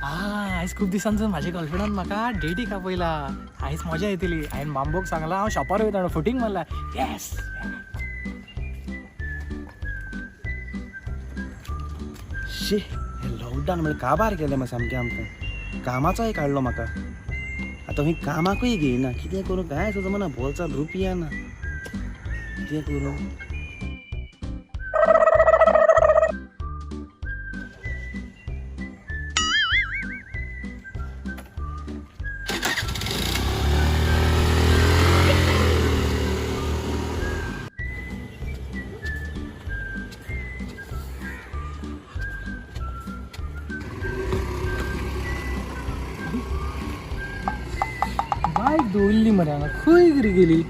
आयज खूब दिसांसून म्हाज्या गर्लफ्रेंडान म्हाका डेटीक आपयला. आयज मजा येतली. हांवें मांबोक सांगला हांव शॉपार वयता, फुटींग मारला. येस. शी, हे लॉकडावन म्हळ्यार काबार केलें मरे सामकें आमकां. कामाचोय काडलो म्हाका. आतां खंय कामाकूय घेयना. कितें करूं कांय सुद्दां बोल्सांत रुपया ना. कितें करूं? बायक दवरली मरे हांगा, खंय तरी गेली.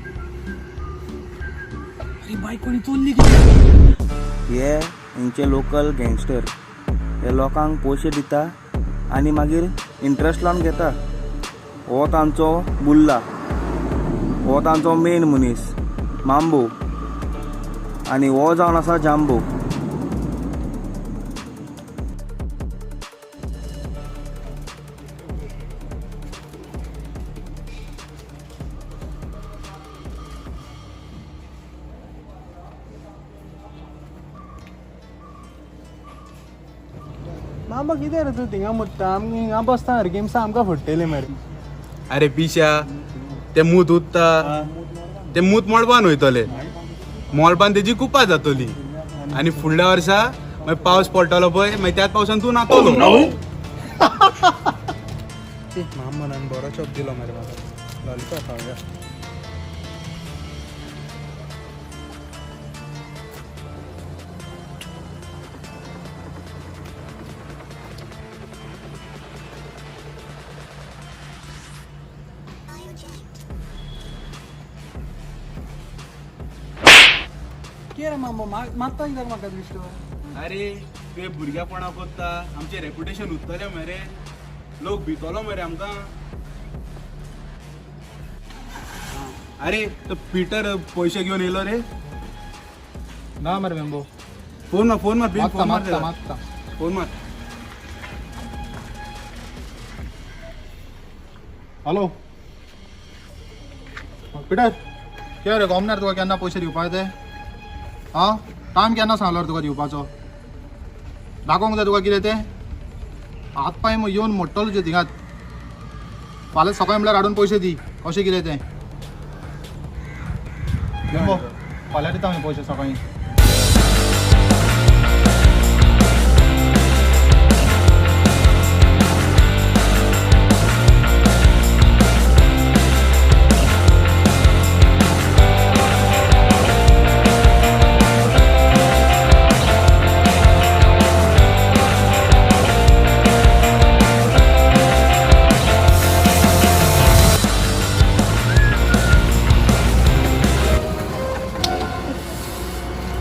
अरे बायक कोणी चोरली कितें? हे हेंचे लोकल गँगस्टर. हे लोकांक पयशे दिता आनी मागीर इंट्रस्ट लावन घेता. हो तांचो बुल्ला, हो तांचो मेन मनीस मांबो, आनी हो जावन आसा जांबो. मामा कितें रे तूं थिंगा मुत्ता? आमी हिंगा बसता मरे, गेम्सां आमकां फुट्टली मरे. अरे पिशा, ते मूत उत्ता, ते मूत मळबान वयतले, मळबान तेजी कुपां जातली आनी फुडल्या वर्सा मागीर पावस पडटलो पळय, मागीर त्याच पावसान तूं न्हातलो. मामनान बरो चॉप दिलो मरे म्हाका. लॉलीपॉप खावया. कितें रे मांबो, मारता कित्याक म्हाका दृश्ट? अरे तुवें भुरग्यापणा कोत्ता, आमचें रेपुटेशन उत्तलें मरे, लोक भितलो मरे आमकां. अरे तो पिटर पयशे घेवन येयलो रे. ना मरे मेम्बो. फोन मार, फोन मार, बेगीन मागता फोन मार मागता तेका. मागता. फोन मार. हॅलो पिटर, कितें रे गॉमनार, तुका केन्ना पयशे दिवपाचे ते? आं, टायम केन्ना सांगलो रे तुका दिवपाचो? दाखोवंक जाय तुका कितें तें? हात पांय येवन मोडटलो तुजे थिंगात. फाल्यां सकाळीं म्हळ्यार हाडून पयशे दी, कशें कितें तें. मेम्बो, फाल्यां दिता आमी पयशे सकाळीं.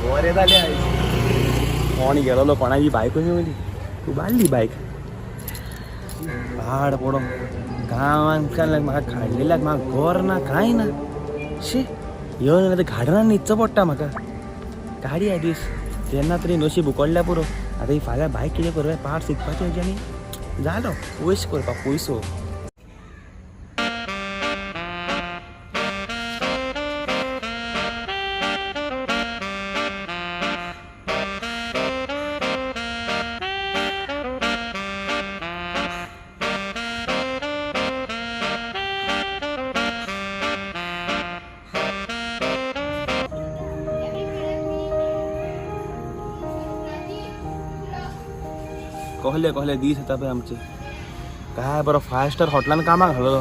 बरें जालें आयज. कोण गेलोलो कोणाची बायकूय मेवली, उबारली बायक. पाड पडो, गांवांतल्यान म्हाका काडलेल्याक म्हाका घर ना कांय ना. शी, येवन जाल्यार गार्डनान न्हिदचो पडटा म्हाका. गाडी दीस केन्ना तरी नशीब उकडल्या पुरो. आतां ही फाल्यां बायक कितें करूं? पार्ट शिकपाचें हेज्यांनी जालो पयस करपाक पयसो. कहले कहले दीस येता पळय आमचे. काय बरो फायव स्टार हॉटेलान कामाक घाललो.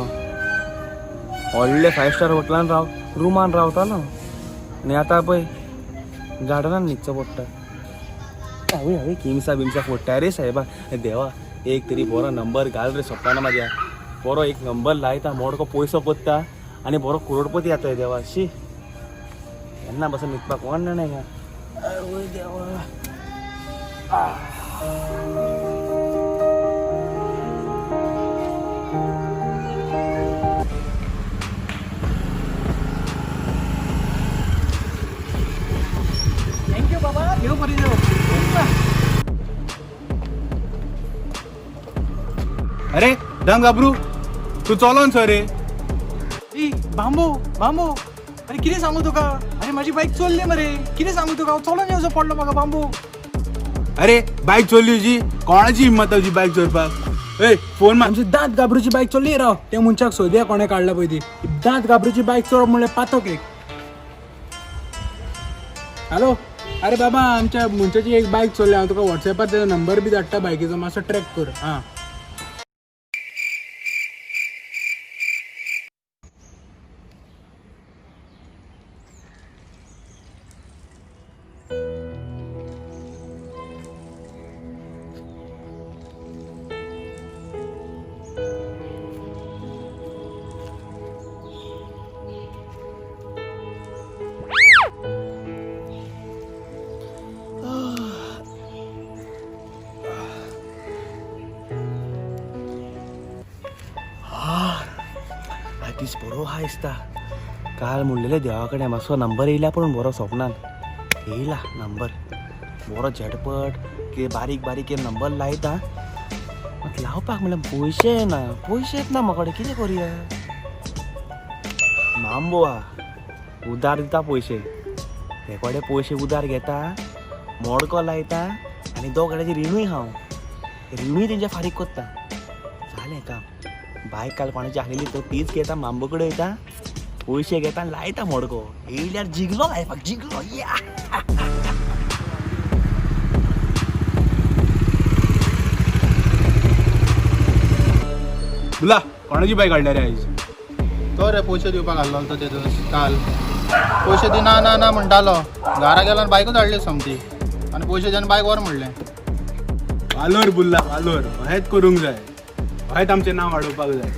व्हडले फायव स्टार हॉटेलान राव, रुमान रावतालो आनी आतां पळय गार्डनान न्हिदचो पडटा. हांवें हांवें किमसा बिमसा फोडटा रे सायबा. देवा, एक तरी बरो नंबर घाल रे सपनान म्हाज्या. बरो एक नंबर लायता, मोडको पयसो कोत्ता आनी बरो करोडपती जाता. देवा, शी, केन्ना बसून न्हिदपाक कोण जाणा हिंगा. आवय देवा. Thank you बाबा, देव बरी देव. अरे दांत गाबरू तूं चलोन सर रे. ई बांबू बांबू, अरे कितें सांगू तुका, अरे म्हाजी बायक चोरली मरे. कितें सांगू तुका, हांव चलोन येवचो पडलो म्हाका बांबू. अरे बायक चोरली तुजी, कोणाची हिम्मत तुजी बायक चोरपाक? ए फोन मार. आमची दांत गाबरूची बायक चोरली राव, त्या मनशाक सोदया कोणें काडला पळय ती. दांत गाबरूची बायक चोरप म्हणल्यार पातक एक. हॅलो, अरे बाबा आमच्या मनशाची एक बायक चोरली, हांव तुका वॉट्सॅपार तेजो नंबर बी धाडटा बायकीचो, मातसो ट्रॅक कर. आं दीस बरो आहा दिसता. काल म्हणलेले देवा कडेन मातसो नंबर येयला पूण बरो सोपनान येयला नंबर बरो झटपट कितें बारीक बारीक कितें नंबर लायता. मात लावपाक म्हणल्यार पयशे ना, पयशेच ना म्हाका कडेन, कितें करुया? मांबो आहा, उदार दिता पयशे, ते कडेन पयशे उदार घेता, मोडको लायता आनी दोग कडेन रिणूय हांव, रिणूय तेंच्या फारीक करता. जालें काम. बायक काल कोणाची आसलेली तर तीच घेता, मांबो कडेन वयता, पयशे घेता आनी लायता मोडको. येयल्यार जिगलो लायफाक, जिगलो या. बुला कोणाची बायक हाडल्या रे आयज? तो रे पयशे दिवपाक घाल्लो तो तेजो काल पयशे दिना ना ना म्हणटालो, घरा गेलो आनी बायकूच हाडली सोमती आनी पयशे दिवन बायक व्हर म्हणलें. वालोर बुल्ला वालोर, हेंच करूंक जाय, हेंच आमचें नांव वाडोवपाक जाय.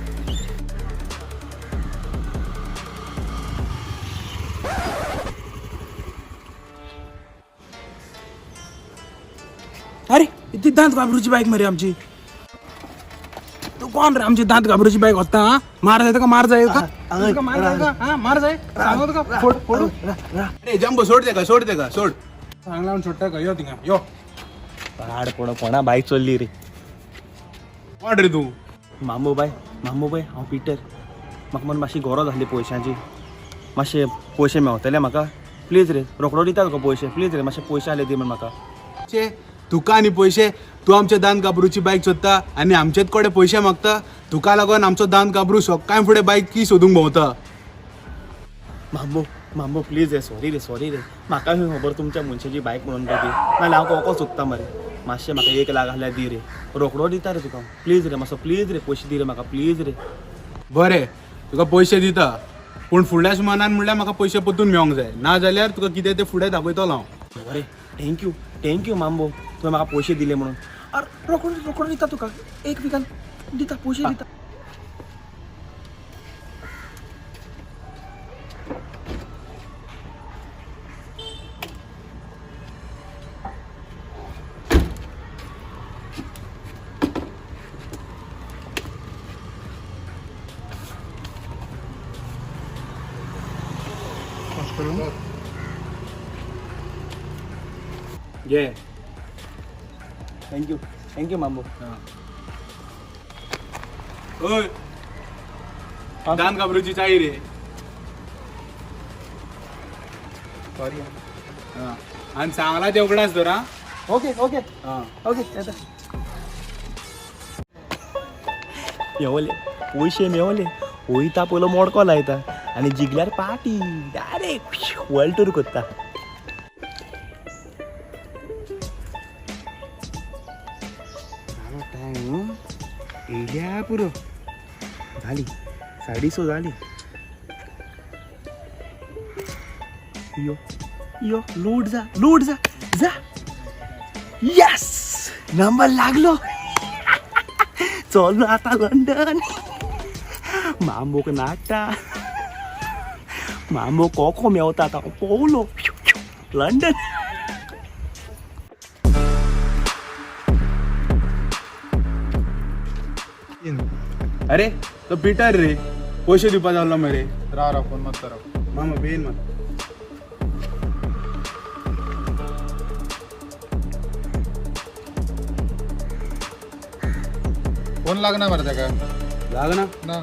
अरे ती दांत गाबरूची बायक मरे आमची. तूं कोण रे आमची दांत गाबरूची बायक वता? आं मार जाय तुका, मार जाय तुका, मार जाय तुका, आं मार जाय सांगो तुका, फोड फोडू. अरे जंबो सोड तेका, सोड तेका, सोड. सांगला म्हूण सोडटा का? यो थिंगा यो. पाड कोण कोणा बायक चोरली रे? कोण रे तूं? मामू बाय, मामू बाय, हांव पिटर. म्हाका म्हण मातशी गरज आसली पयशांची, मातशे पयशे मेवतले म्हाका प्लीज रे. रोकडो दिता तुका पयशे, प्लीज रे, मातशे पयशे आसले दी म्हण म्हाका. चे तुका आनी पयशे? तूं आमच्या दांत गाबरूची बायक सोदता आनी आमचेच कडेन पयशे मागता? तुका लागून आमचो दांत गाबरू सकाळ फुडें बायकी सोदूंक भोंवता. मामू मामू प्लीज रे, सॉरी रे, सॉरी रे. म्हाका खंय खबर तुमच्या मनशाची बायक म्हणून ती, नाल्यार हांव कोको सोदता मरे. मातशें म्हाका 1 लाख आसल्यार दी रे, रोकडो दिता रे तुका, प्लीज रे, मातसो प्लीज रे, पयशे दी रे म्हाका, प्लीज रे. बरें तुका पयशे दिता, पूण फुडल्या सुमानान म्हणल्यार म्हाका पयशे परतून मेळोंक जाय, ना जाल्यार तुका कितें तें फुडें दाखयतलो हांव. बरें, thank you, thank you मामबो, तुवें म्हाका पयशे दिले म्हणून. अरे रोकडो रोकडो दिता तुका, 1 विकान दिता पयशे दिता. घे. Thank you, thank you मामबो. ओय दांत गाबरूची चाय रे. सॉरी. आनी सांगला ते उगडास दवर आं. ओके ओके आं. ओके येता. मेवले पयशे मेवले, वयता पयलो मोडको लायता आनी जिगल्यार पार्टी, डायरेक्ट वर्ल्ड टूर करता. टायम येयल्या पुरो, जाली 6:30 जाली. यो यो लोड जा, लोड जा, जा. यस नंबर लागलो. चल आता लंडन. मामोक नाटा, मामो कोको मेवता आतां पोवलो लंडन. अरे तो पिटर रे, पयशे दिवपा जाल्लो मरे. राव राव फोन मात राव. मामा बेन मात. फोन लागना मरे ताका. लागना. ना.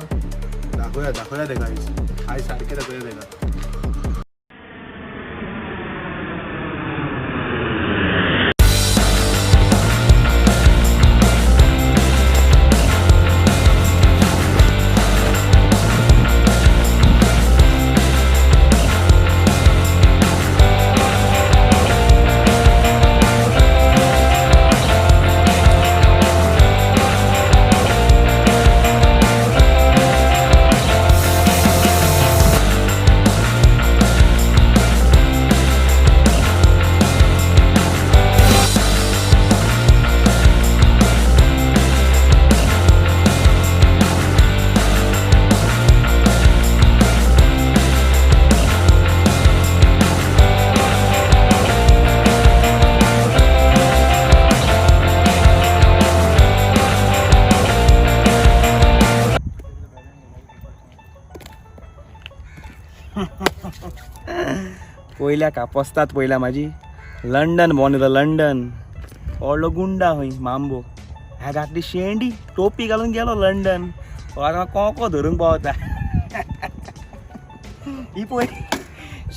दाखोवया दाखोवया तेका आयज, आयज सारकें दाखोवया तेका. पयल्या कापस्तात पयल्या म्हाजी लंडन भोंवन येता लंडन. व्हडलो गुंडा खंय मांबो, ह्या घातली शेंडी टोपी घालून गेलो लंडन. आतां कोको धरूंक पावता. ही पळय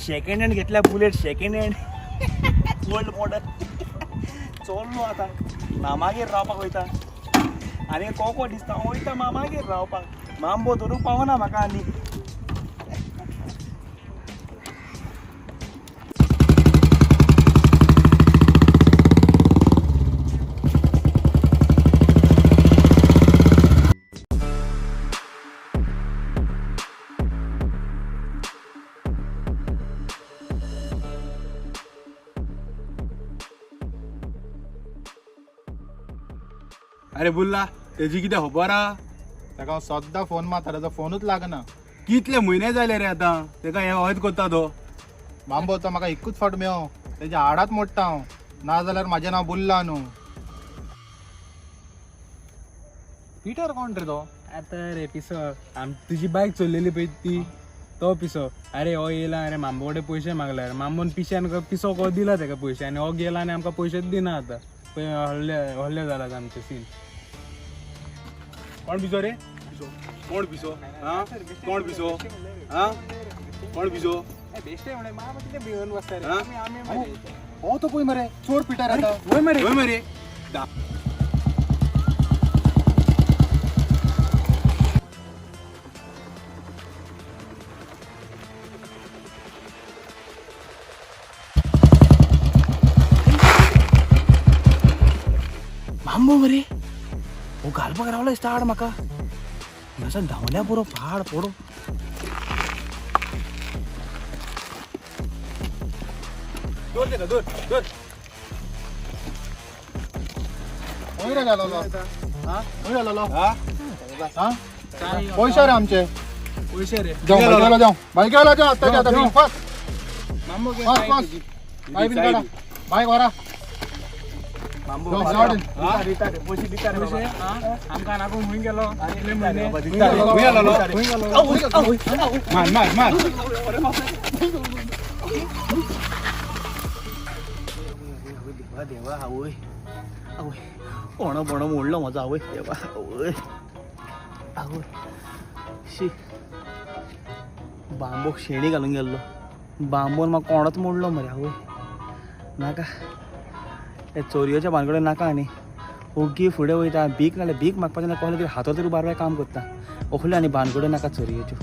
सेकंड हँड घेतल्या bullet, second hand old model. चोल्लो आतां मामागेर रावपाक वयता. आनी कोको दिसता वयता मामागेर रावपाक. मांबो धरूंक पावना म्हाका. आनी अरे बुल्ला, तेजी कितें खबर आहा? ताका हांव सद्दां फोन मारता, ताजो फोनूच लागना. कितले म्हयने जाले रे आतां तेका हें हयच करता तो. बांबो तो म्हाका एकूच फावट मेळो, तेज्या हाडात मोडटा हांव. ना जाल्यार म्हाजें नांव बुल्ला न्हू. पिटर कोण रे तो? आतां रे पिसो, आम तुजी बायक चोरलेली पळय ती, तो पिसो. अरे हो येयला, अरे मांबो कडेन पयशे मागले. मांबोन पिश्यान पिसो को दिला तेका पयशे आनी हो गेला आनी आमकां पयशेच दिना आतां. पळय व्हडले व्हडले जाला आमचें सीन. कोण पिसो रे? पिसो कोण पिसो? हा कोण पिसो? हा कोण पिसो? बेश्टे म्हणले मामा कितें भिवन बसता रे. हा? आमी आमी हो तो पळय मरे चोर पिटर आतां. वय मरे. हय मरे. मांबो मरे हो घालपाक रावलो दिसता आड म्हाका. हांगासर धांवल्या पुरो पाड पडो. दोर तेका दोर दोर. खंय रे घालोलो? खंय घालोलो? हा हा पयशे रे आमचे. पयशे रे. जावं बायकेवाला, जावं बायकेवाला, जावं आत्ताच्या आतां बेगीन फास्ट मांबो फास्ट फास्ट. बायक बीन काडा, बायक व्हरा. मांबो जावं, जावं. दिता रे पयशे, दिता रे पयशे आमकां नाकून खंय गेलो इतले म्हयने? खंय घालोलो? मार मार मार. देवा देवा, आवय आवय, कोणो बोणो मोडलो म्हजो. आवय देवा, आवय आवय. शी, बांबोक शेणी घालून गेल्लो, बांबोन म्हाका कोणोच मोडलो मरे. आवय नाका हे चोरयेच्या भानगडे नाका. आनी ओगी फुडें वयता, भीक नाल्यार भीक मागपाचें ना, कसलें तरी हातार तरी बारवाय काम करता. ओखले आनी भानगड्यो नाका चोरयेच्यो.